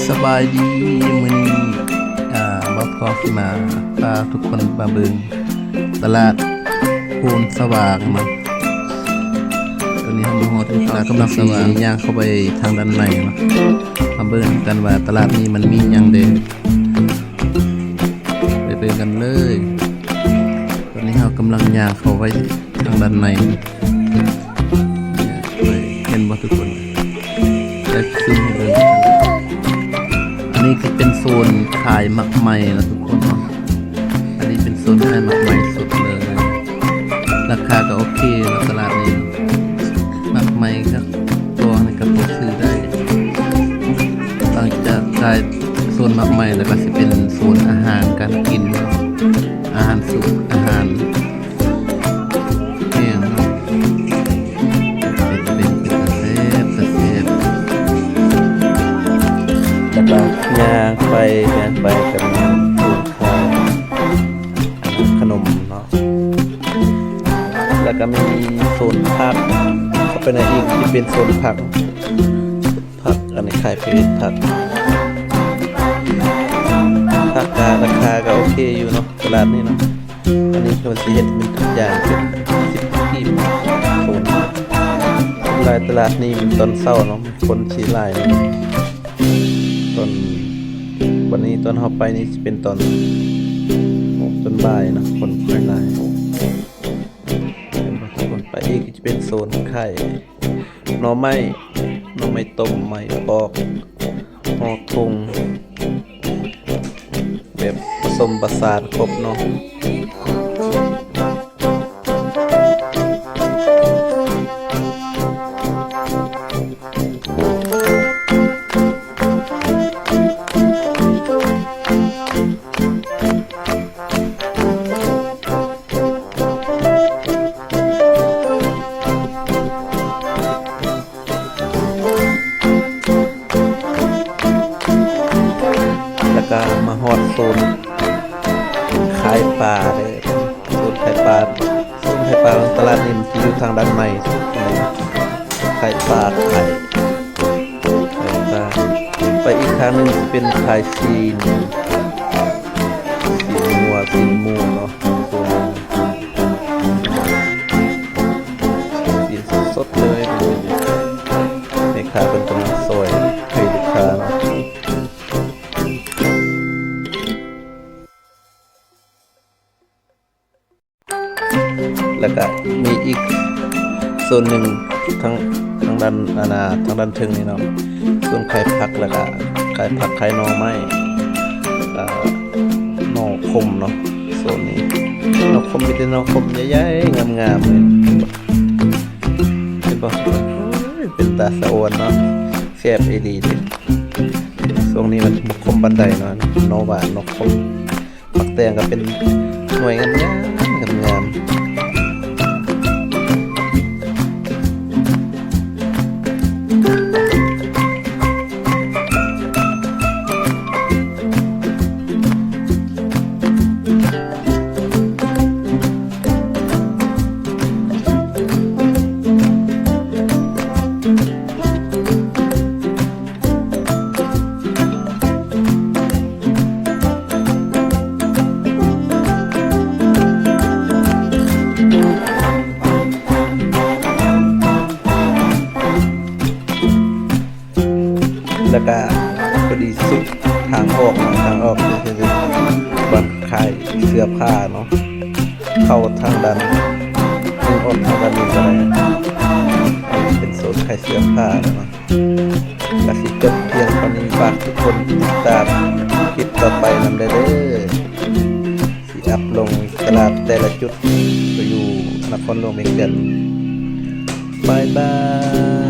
ສະບາຍດີ ມື້ນີ້ ອ່າ ບ່າວທອງຊິມາພາທຸກຄົນມາເບິ່ງຕະຫຼາດໂພນສະຫວ່າງເນາະ. ຕອນນີ້ເຮົາມາຮອດຢູ່ຕະຫຼາດ ກຳລັງຊິຍ່າງເຂົ້າໄປທາງດ້ານໃນເນາະ. ມາເບິ່ງນຳກັນວ່າຕະຫຼາດນີ້ມັນມີຫຍັງແດ່. ໄປເບິ່ງກັນເລີຍ. ຕອນນີ້ເຮົາກຳລັງຍ່າງເຂົ້າໄປທາງດ້ານໃນ. ເຫັນບໍ່ທຸກຄົນ? ແຈກຊູມໃຫ້ເບິ່ງ. ອັນນີ້ຄືເປັນໂຊນຂາຍໝາກໄມ້ນະທຸກຄົນເນາະ. ອັນນີ້ເປັນໂຊນຂາຍໝາກໄມ້ສົດເລີຍ. ລາຄາກໍໂອເຄເນາະ ຕະຫຼາດນີ້. ໝາກໄມ້ກໍ ຕົວນີ້ກໍພໍຊື້ໄດ້. ຫຼັງຈາກຂາຍໂຊນໝາກໄມ້ແລ້ວ ກໍຊິເປັນໂຊນອາຫານການກິນເນາະ. ອາຫານສຸກ ອາຫານ ແມ່ນເນາະ ເປັນ ເປັນ ເປັນຕາແຊບ ຕາແຊບ. ແລ້ວກໍຍ່າງໄປ ຍ່າງໄປກໍມີຂາຍຂະໜົມເນາະ. ແລ້ວກໍມີໂຊນຜັກ ເຂົ້າໄປໃນອີກ ທີ່ເປັນໂຊນຜັກ ຜັກ ອັນນີ້ຂາຍເປັນຜັກ ຜັກກະລາຄາກໍໂອເຄຢູ່ເນາະ ຕະຫຼາດນີ້ເນາະ. ອັນນີ້ເພິ່ນຊິເຮັດເປັນທຸກຢ່າງ ເປັນສິບກີບໂຕນ. ສ່ວນຫຼາຍຕະຫຼາດນີ້ມັນຕອນເຊົ້າເນາະ ຄົນຊິຫຼາຍ. ຕອນ ວັນນີ້ຕອນເຮົາໄປນີ້ຊິເປັນຕອນ ຕອນບ່າຍເນາະ ຄົນຄ່ອຍຫຼາຍ. ເຫັນບໍ່ທຸກຄົນ? ໄປອີກຈະເປັນໂຊນຂາຍໜໍ່ໄມ້ ໜໍ່ໄມ້ຕົ້ມ ໄມ້ປອກ ຫໍ່ຖົງ ແບບປະສົມປະສານຄົບເນາະ. ແລ້ວກໍມາຮອດໂຊນຂາຍປາເດີ ໂຊນຂາຍປາ. ໂຊນຂາຍປາຂອງຕະຫຼາດນີ້ມັນຈະຢູ່ທາງດ້ານໃນສຸດເລີຍ ຂາຍປາ ຂາຍ ຂາຍປາ. ໄປອີກທາງໜຶ່ງເປັນຂາຍຊີ້ນ ຊີ້ນງົວ ຊີ້ນໝູເນາະ. ຊີ້ນສົດໆເລີຍ ແມ່ຄ້າເພິ່ນກຳລັງຊອຍໃຫ້ລູກຄ້າເນາະ. ແລ້ວກະມີອີກໂຊນໜຶ່ງທາງ ທາງດ້ານ ອັນນ່າ ທາງດ້ານເທິງນີ້ເນາະ ໂຊນຂາຍຜັກ ແລ້ວກະຂາຍຜັກ ຂາຍໜໍ່ໄມ້ ແລ້ວກະໜໍ່ຂົມເນາະ. ໂຊນນີ້ໜໍ່ຂົມ ມີແຕ່ໜໍ່ຂົມໃຫຍ່ໆ ງາມໆເລີຍ. ເຫັນບໍ່? ໂອ້ຍ ເປັນຕາສະອອນເນາະ ແຊບອີ່ຫຼີເດ. ຊ່ວງນີ້ມັນບໍ່ຂົມປານໃດເນາະ ໜໍ່ຫວານ ໜໍ່ຂົມ. ໝາກແຕງກໍເປັນໜ່ວຍງາມໆ ງາມໆ. ແລ້ວກະພໍດີສຸດທາງອອກເນາະ ທາງອອກຄືບ່ອນຂາຍເສື້ອຜ້າເນາະ ເຂົ້າທາງດ້ານໜຶ່ງ ອອກທາງດ້ານໜຶ່ງກໍໄດ້. ເປັນໂຊນຂາຍເສື້ອຜ້າເນາະ. ກະຊິຈົບພຽງເທົ່ານີ້ ຝາກທຸກຄົນຕິດຕາມຄລິບຕໍ່ໄປນຳແດ່ເດີ ຊິອັບລົງຕະຫຼາດແຕ່ລະຈຸດ ກໍຢູ່ນະຄອນຫຼວງວຽງຈັນ. ບາຍບາຍ.